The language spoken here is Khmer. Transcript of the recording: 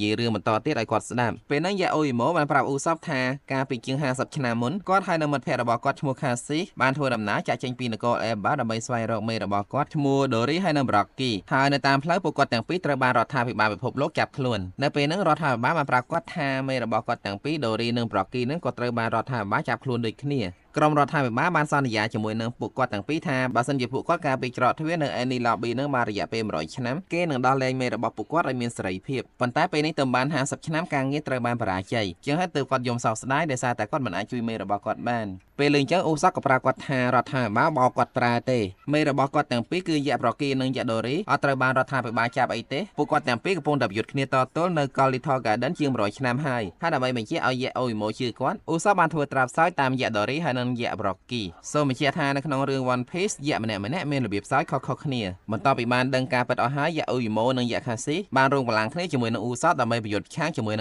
និយាយរឿងបន្តទៀតឲ្យគាត់ស្ដាប់ពេលហ្នឹងយ៉ាអូយម៉ូបានប្រាប់អ៊ូសបថាកាលពីជាង50ឆ្នាំមុនគាត់ហើយនិងមិត្តភ័ក្តិរបស់គាត់ឈ្មោះខាស៊ីបានធ្វើដំណើរចាក់ចេញពីនគរអេបាដើម្បីស្វែងរកមេរបស់គាត់ឈ្មោះដូរីហើយនិងប្រុកគីហើយនៅតាមផ្លូវពួកគាត់ទាំងពីរត្រូវបានរដ្ឋាភិបាលពិភពលោកចាប់ខ្លួននៅពេលហ្នឹងរដ្ឋាភិបាលបានប្រាប់គាត់ថាមេរបស់គាត់ទាំងពីរដូរីនិងប្រុកគីហ្នឹងក៏ត្រូវបានរដ្ឋាភិបាលចាប់ខ្លួនដូចគ្នាក្រុមរដ្ឋាភិបាលបានសន្យាជាមួយនឹងពួកគាត់ទាំងពីរថាបើសិនជាពួកគាត់ការពីច្រកទ្វារនៅ Enies Lobby នឹងបានរយៈពេល100ឆ្នាំគេនឹងដោះលែងមេរបស់ពួកគាត់ឲ្យមានសេរីភាពប៉ុន្តែពេលនេះទៅបាន50ឆ្នាំការងារត្រូវបានបរាជ័យជាងហើយទើបគាត់យំសោកស្ដាយដោយសារតែគាត់មិនអាចជួយមេរបស់គាត់បានពេលលឺអញ្ចឹងអ៊ូសកក៏ប្រាប់គាត់ថារដ្ឋាភិបាលបោកគាត់ប្រើទេមេរបស់គាត់ទាំងពីរគឺយ៉ាប្រគីនិងយ៉ាដូរីអត់ត្រូវបានរដ្ឋាភិបាលចាប់អីទេពួកគាត់ទាំងពីរកំពុងតែប្រយុទ្ធគ្នាតទល់នៅ Little Garden ជាង100ឆ្នាំហើយហើយដើម្បីបញ្ជាក់ឲ្យយ៉ាអូយម៉ូជឿគាត់អ៊ូសកបានធ្វើត្រាប់សោយតាមយ៉ាដូរីហើយនិងយ៉ាប្រគីសូមបញ្ជាក់ថានៅក្នុងរឿង One Piece យ៉ាម្នាក់ម្នាក់មានរបៀបសោយខុសៗគ្នាបន្ទាប់ពីបានដឹងការពិតអស់ហើយយ៉ាអូយម៉ូនិងយ៉ាខាស៊ីបានរួមកម្លាំងគ្នាជាមួយនឹងអ៊ូសកដើម្បីប្រយុទ្ធប្រឆាំងជាមួយនឹង